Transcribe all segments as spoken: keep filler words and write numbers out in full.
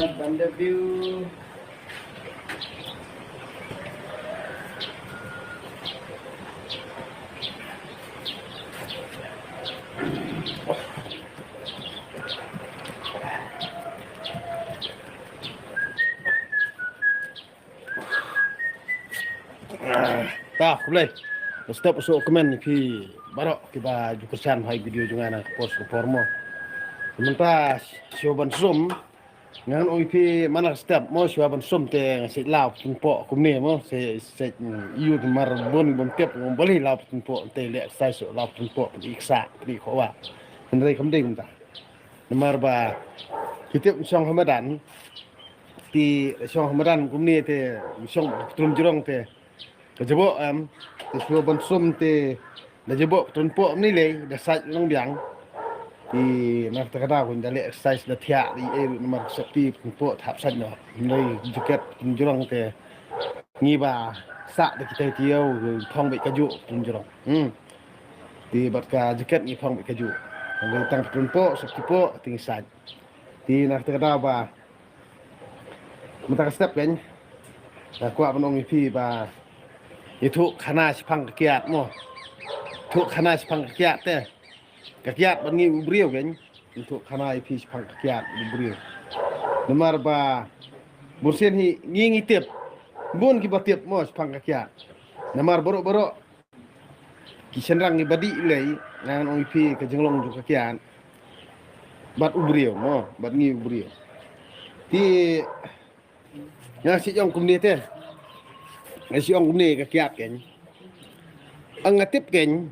Ban da view. Ta khublei. Step so kmen phi baroh kiba ju kyrshan ha video jong nga na ka por sha ka por mo. Mynta shuwa ban sum ngan ong ïa phi man la ka step mo, shuwa ban sum te nga shu law pynpoh kumne mo, shu shu ïoh mar bun bun tip ngam balei law pynpoh te leh exercise law pynpoh pyn iksa pyn ikhowa. Hynrei kam dei kumta. Namar ba ki tip shong ha madan, te shong ha madan kumne te shong patrun jrong te ka jaboh em, te shuwa ban sum te da jaboh patrun poh mni lei da sait long biang. Te na kata ka daw da leh exercise da thiah da ei namar ka sopti patrun poh thap sait noh. Hynrei jaket patrun jrong te ngi ba sah da kita tiaw phong beit ka juh patrun jrong. Hmm. Te bad ka jaket ngi phong beit ka juh. Hynrei tang patrun poh sopti poh te ngi sait. Te na kata ka daw ba mynta ka step kan nga kwah ban ong ïa phi ba ïathuh khana shaphang ka kiad mo. Thuh khana shaphang ka kiad te. Ka kiad ban ngi u briew kan. Ïathuh khana ïa phi shaphang ka kiad u briew. Namar ba bun sien hi ngi ngi tip. Bun kiba tip mo shaphang ka kiad. Namar baroh baroh ki shynrang kiba dih lei ngan ong ïa phi ka jinglong jong ka kiad. Bad u briew mo, bad ngi u briew. Te nga shu ong kumne te. Nga shu ong kumne ka kiad kan. Ang nga tip kan.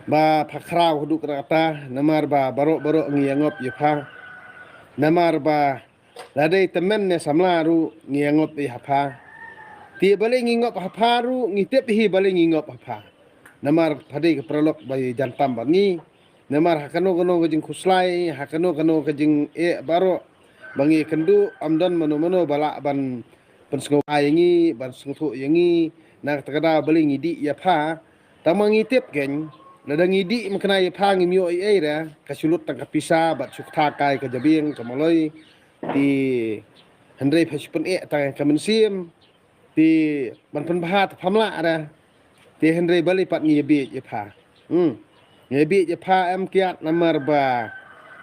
Ba pha khraw haduh katta namar ba baroh baroh ngi ïa ngop ïa pha. Namar ba la dei tymmen ne samla ruh ngi ïa ngop ïa pha. Te balei ngi ngop ha pha ruh ngi tip hi balei ngi ngop ha pha. Namar pha dei ka paralok ba ïa jan tam bad ngi. Namar ha kano kano ka jingkhuslai, ha kano kano ka jingeh baroh ba ngi kynduh, ym don mano mano ba lah ban pynsngewbha ïa ngi, ban sngewthuh ïa ngi. Na kata ka daw balei ngi dih ïa pha. Tang ma ngi tip kan, lada ngi dih ym kynnoh ïa pha ngim ïoh ei ei re, ka shu lut tang ka pisa bad shu kthah kai ka jabieng ka maloi. Te hynrei pha shu pyneh tang ka mynsiem. Te ban pynbha te pham lah re. Te hynrei balei pat ngi ïa bieit ïa pha. Hmm. Ngi ïa bieit ïa pha em kiad namar ba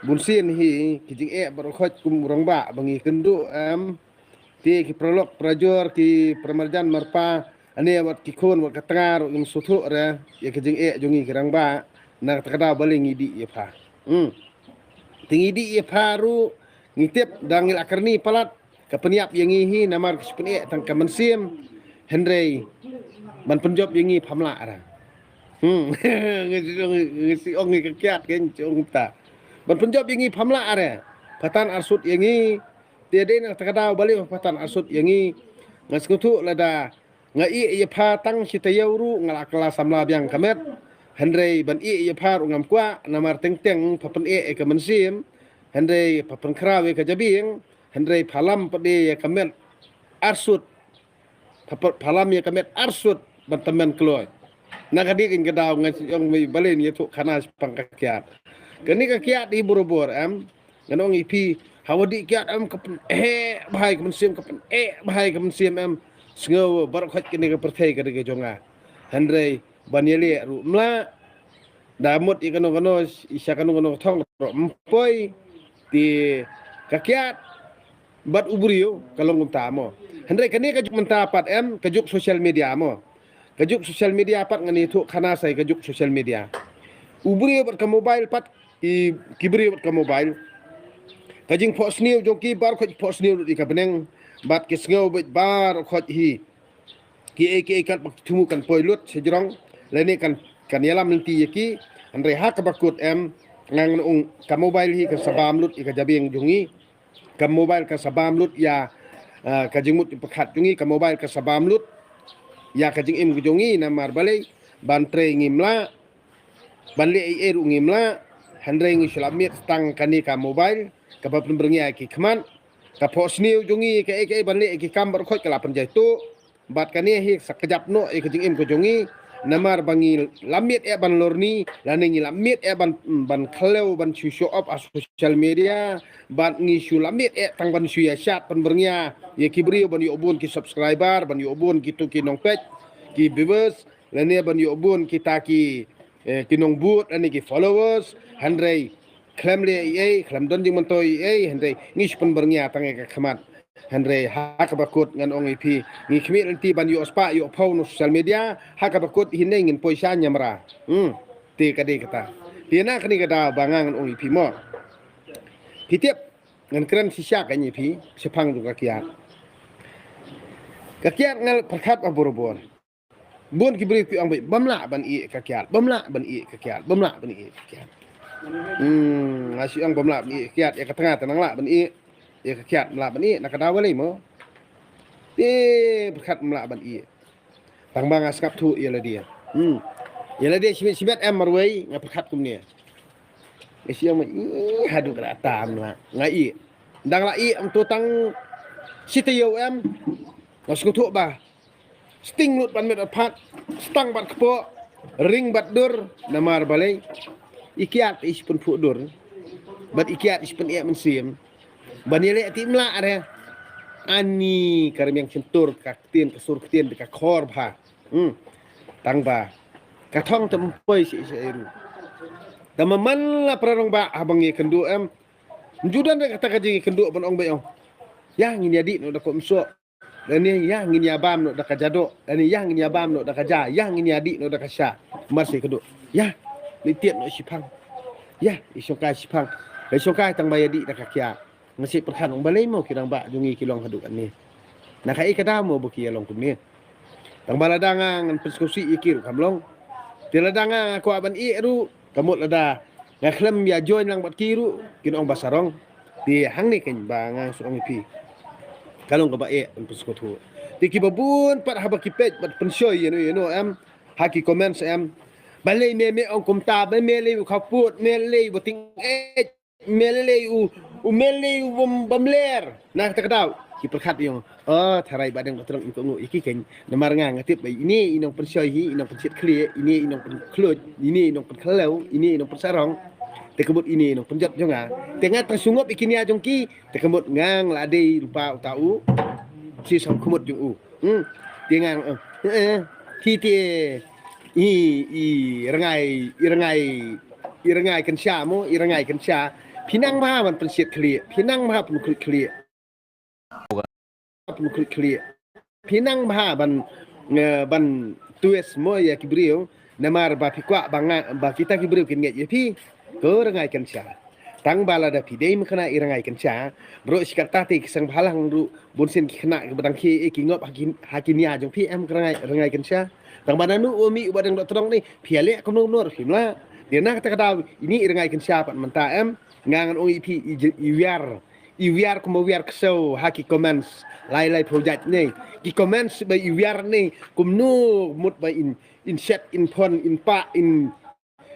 bun sien hi ki jingeh baroh khoit kum u rangbah ba ngi kynduh em. Te ki paralok parajor ki paramarjan marpa ane wat ki khun wat ka tnga ruh ngim sngewthuh re ïa ki jingeh jong ngi ki rangbah. Na kata ka daw balei ngi dih ïa pha. Hmm. Te ngi dih ïa pha ruh ngi tip da ngi la kyrni palat ka pynïap ïa ngi hi namar ka shu pyneh tang ka mynsiem. Hynrei ban pynjop ïa ngi pham lah re. Hmm. Ngi shu ong ngi shu ong ngi ka kiad kan shu ong ta. Ban pynjop ïa ngi pham lah re. Pha tan arsut ïa ngi. Te dei na kata ka daw balei pha tan arsut ïa ngi. Nga sngewthuh lada nga ïeh ïa pha tang shi taïew ruh nga la kylla samla biang ka met. Hynrei ban ïeh ïa pha ruh ngam kwah namar teng teng pha pyneh ïa ka mynsiem. Hynrei pha pynkhraw ïa ka jabieng. Hynrei pha lam pat de ïa ka met arsut. Pha pha lam ïa ka met arsut ban tymmen kloi. Na ka dei ka daw ngan shu ong mei balei ngi ïathuh khana shaphang ka kiad. Kane ka kiad hi barabor em. Ngan ong ïa phi hawa dih kiad em ka pyneh bha ïa ka mynsiem ka pyneh bha ïa ka mynsiem em. Sngew baroh khoit kane ka pyrthei ka dei ka jong nga. Hynrei ban ïaleh ruh mla da mut ïa kano kano sha kano kano ka thong ruh ym poi. Te ka kiad bad u briew ka long kumta mo. Hynrei kane ka juk mynta pat em ka juk social media mo. Ka juk social media pat ngan ïathuh khana sa ïa ka juk social media. U briew bad ka mobile pat ki ki briew bad ka mobile. Ka jingphohsniew jong ki baroh khoit phohsniew lut ïa ka bneng bad ki sngew bad baroh khoit hi. Ki ei ki ei kat bad thmu kan poi lut sha jrong lane kan kan ïalam lynti ïa ki. Hynrei ha kaba kut em ngan ong ka mobile hi kan sa bam lut ïa ka jabieng jong ngi. Ka mobile kan sa bam lut ïa ka jingmut jingpyrkhat jong ngi ka mobile kan sa bam lut ïa ka jingim ka jong ngi namar balei ban trei ngim lah ban leh ei ei ruh ngim lah. Hynrei ngi shu lah miet tang kane ka mobile kaba pynbyrngia ïa ki khmat ka phohsniew jong ngi kaei kaei ban leh ïa ki kam baroh khoit ka la pynjai tuh. Bad kane hi sa kjap noh ïa ka jingim ka jong ngi. Namar ba ngi la miet eh ban lorni, lane ngi la miet eh ban, ban khlem ban shu show off ha social media, bad ngi shu la miet eh tang ban shu ïa shad pynbyrngia ïa ki briew ban ïoh bun ki subscriber, ban ïoh bun kito ki nongpeit, ki viewers, lane ban ïoh bun kita ki, eh, ki nongbud, lane ki followers, hynrei khlem leh ei ei, khlem don jingmyntoi ei ei, hynrei ngi shu pynbyrngia tang ïa ka khmat. Hynrei ha kaba kut ngan ong ïa phi, ngi khmih lynti ban ïoh spah ïoh phew na social media, ha kaba kut hi ne ngin poi sha Niamra. Hmm. Te ka dei kata. Te na kane ka daw ba nga ngan ong ïa phi mo. Phi tip, ngan kren shisha ka ïa phi shaphang jong ka kiad. Ka kiad nga la pyrkhat ba bor bor. Bun ki briew ki ong beit, bym lah ban ïeh ka kiad, bym lah ban ïeh ka kiad, bym lah ban ïeh ka kiad. Hmm, nga shu ong bym lah ban ïeh ka kiad, ïa ka tnga te nang lah ban ïeh, ïa ka kiad bym lah ban ïeh, na ka daw balei mo. Te pyrkhat bym lah ban ïeh. Tang ba nga sngap thuh ïa lade. Hmm. Ïa lade shimet shimet em marwei nga pyrkhat kumne. Nga shu ong, ih, haduh ka tam lah. Nga ïeh. Dang la ïeh em to tang shi taïew em. Nga sngewthuh ba sting lut bad met bad phad, stang bad kpoh, ring bad dur, namar balei? I kiad i shi pynphuh dur. Bad i kiad i shi pyneh mynsiem. Ban ïaleh te im lah re. Ani ka rmiang shyntur ka ktien ka sur ktien ka khor bha. Hmm. Tang ba ka thong te ym poi shi shi ruh. Tang ba man la para rangbah haba ngi kynduh em. Ju don re kata ka jingkynduh ban ong beit ong. Ïa ngin ïa dih noh da ka umsoh. Lane ïa ngin ïa bam noh da ka jadoh. Lane ïa ngin ïa bam noh da ka ja. Ïa ngin ïa dih noh da ka sha. Mar shi kynduh. Ïa. Ni tiet noh shipang. Ïa, i shongkai shipang. I shongkai tang ba ïa dih da ka kiad. Nga shu pyrkhat ong balei mo ki rangbah jong ngi ki long haduh katne. Na kaei ka daw mo ba ki ïa long kumne. Tang ba lada nga ngan pynsngewsih ïa ki ruh kam long. Te lada nga kwah ban ïeh ruh, ka mut lada nga khlem ïa join lang bad ki ruh, kin ong ba sarong. Te hangne keiñ ba nga shu ong ïa phi. Ka long kaba eh ban pynsngewthuh. Te kiba bun pat haba ki peit bad pynshoi ïano ïano em, ha ki comments em. Balei me me ong kumta, balei me lei u khappud, me lei u tyngeh. Me lei u, u me lei u bam, bam ler. Na kata ka daw ki pyrkhat ïa nga. Oh, tharai Bah Deng Dohtdong in kohnguh ïa ki keiñ. Namar nga nga tip ba ine i nongpynshoi hi, i nongpynshit khlieh, ine i nongpynkhluit, ine i nongpynkhlew, ine i nongpynsarong. Te ka mut ine i nongpynjot jong nga. Te nga tang shu ngop ïa ki nia jong ki. Te ka mut nga la dei lypa uta u. Shi song khmut jong u. Hmm. Te nga, eh, eh, eh. Ki te i, i rngai, i rngai, i rngai kynsha mo, i rngai kynsha. Phi nang bha ban pynshit khlieh, phi nang bha pynkhluit khlieh. Pynkhluit khlieh. Phi nang bha ban, eh, ban twist mo ïa ki briew. Namar ba phi kwah ba nga, ba kita ki briew kin ngeit ïa phi. Ko rngai kynsha. Tang ba lada phi dei mynta i rngai kynsha. Bro shi katta te ki seng bhalang ruh bun sien ki khynnah kiba dang khie eh ki ngop ha ki, ha ki nia jong phi em ka rngai, rngai kynsha. Tang ba nanu u mih u Bah Deng Dohtdong ne phi ïaleh kumno kumno ruh phim lah. Te na kata ka daw ine i rngai kynsha pat mynta em. Nga ngan ong ïa phi i, i wiar. I wiar kumba wiar ksew ha ki comments. Lai lai phew jait ne. Ki comments ba i wiar ne kumno mut ba in, in shet, in phon, in pah, in,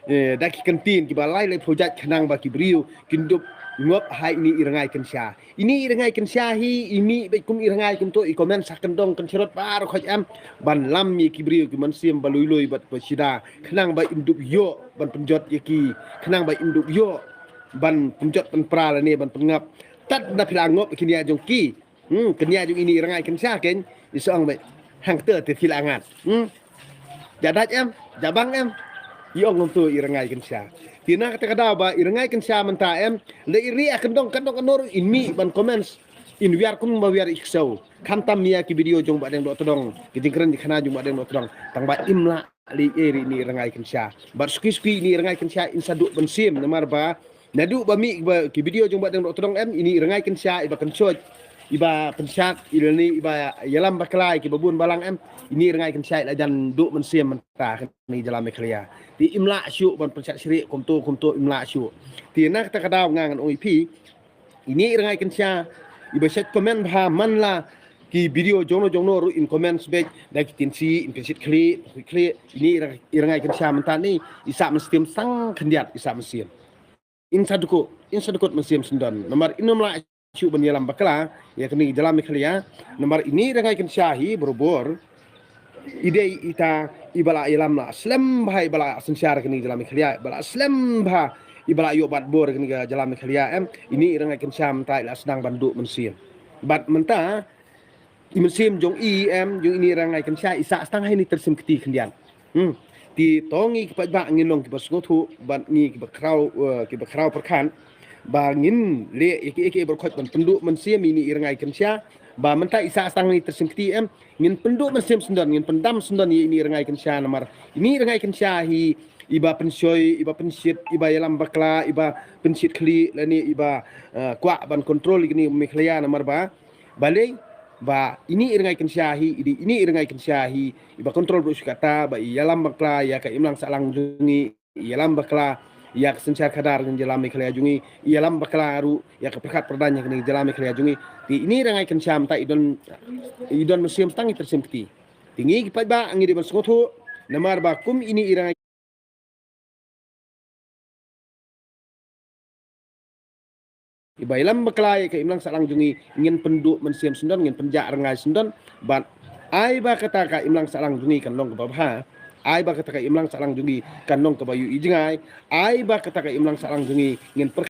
eh, da ki kyntien kiba lai lai phew jait khnang ba ki briew kin dup ngop ha ine i rngai kynsha. Ine i rngai kynsha hi i mih beit kum i rngai kumto i comment sa kyndong kynsharot baroh khoit em ban lam ïa ki briew ki mynsiem ba lui lui bad ba shida khnang ba in dup ïoh ban pynjot ïa ki khnang ba in dup ïoh ban pynjot pynpra lane ban pynngap. Tad na phi la ngop ki nia jong ki. Hmm, ki nia jong ine i rngai kynsha keiñ, i song beit. Hangta te phi la ngat. Hmm. Ja dait em, ja bang em. I ong kumto i rngai kynsha. Te na kata ka daw ba i rngai kynsha mynta em, la i ri a kyndong kyndong ka nor in mih ban comments. In wiar kumba wiar i ksew. Khamtam ïa ki video jong Bah Deng Dohtdong, ki jingkren jingkhana jong Bah Deng Dohtdong. Tang ba im lah lei ei ri ine i rngai kynsha. Bad suki suki ine i rngai kynsha in sa duh mynsiem namar ba naduh ba mih ba ki video jong Bah Deng Dohtdong em ine i rngai kynsha iba kynshoit iba pynshad i lane iba ïalam bakla ïa kiba bun balang em ine i rngai kynsha i la jan duh mynsiem mynta kane jylla Meghalaya. Te im lah shuh ban pynshad shrieh kumto kumto im lah shuh. Te na kata ka daw nga ngan ong ïa phi ine i rngai kynsha iba shet comment bha man la ki video jongno jongno ruh in comment beit da ki tin shi in pynshit khlieh, pynshit khlieh. Ine i rngai kynsha mynta ne i sah mynsiem sang khyndiat i sah mynsiem. In sa dukut, in sa dukut mynsiem syndon. Namar in ym lah shuh ban ïalam bakla ïa kane ka jylla Meghalaya. Namar ine i rngai kynsha hi barabor I dei ita iba la ïalam la slem bha, iba la synshar kane ka jylla Meghalaya, iba la slem bha, iba la ïoh bat bor kane ka jylla Meghalaya, em. Ine i rngai kynsha mynta i la sdang ban duh mynsiem. Bad mynta i mynsiem jong i, em, jong ine i rngai kynsha i sah tang ha ine i tyrsim kti khyndiat. Hmm. Te to ngi ki paidbah ngin long kiba sngewthuh bad ngi kiba khraw, eh, kiba khraw pyrkhat ba ngin leh ïa kiei kiei baroh khoit ban pynduh mynsiem ine i rngai kynsha. Ba mynta i sah tang ha ine i tyrsim kti, em, ngin pynduh mynsiem syndon, ngin pyndam syndon ïa ine i rngai kynsha namar ine i rngai kynsha hi iba pynshoi, iba pynshit, iba ïalam bakla, iba pynshit khlieh lane iba, eh, kwah ban kontrol ïa kane ka Meghalaya namar ba balei ba ine i rngai kynsha hi, i dei ine i rngai kynsha hi iba kontrol baroh shi katta, ba i ïalam bakla ïa ka imlang sahlang jong ngi, i ïalam bakla ïa ka synshar khadar jong ka jylla Meghalaya jong ngi, i ïalam bakla ruh ïa ka pyrkhat pyrdaiñ ha kane ka jylla Meghalaya jong ngi. Te ine i rngai kynsha mynta i don, i don mynsiem tang ha ine i tyrsim kti. Te ngi ki paidbah ngi dei ban sngewthuh namar ba kum ine i rngai iba ïalam bakla ïa ka imlang sahlang jong ngi, ngin pynduh mynsiem syndon, ngin pynjah rngai syndon. Bad ai ba kata ka imlang sahlang jong ngi kan long kaba bha, ai ba kata ka imlang sahlang jong ngi kan long kaba ïohi jngai, ai ba kata ka imlang sahlang jong ngi ngin pyrkhat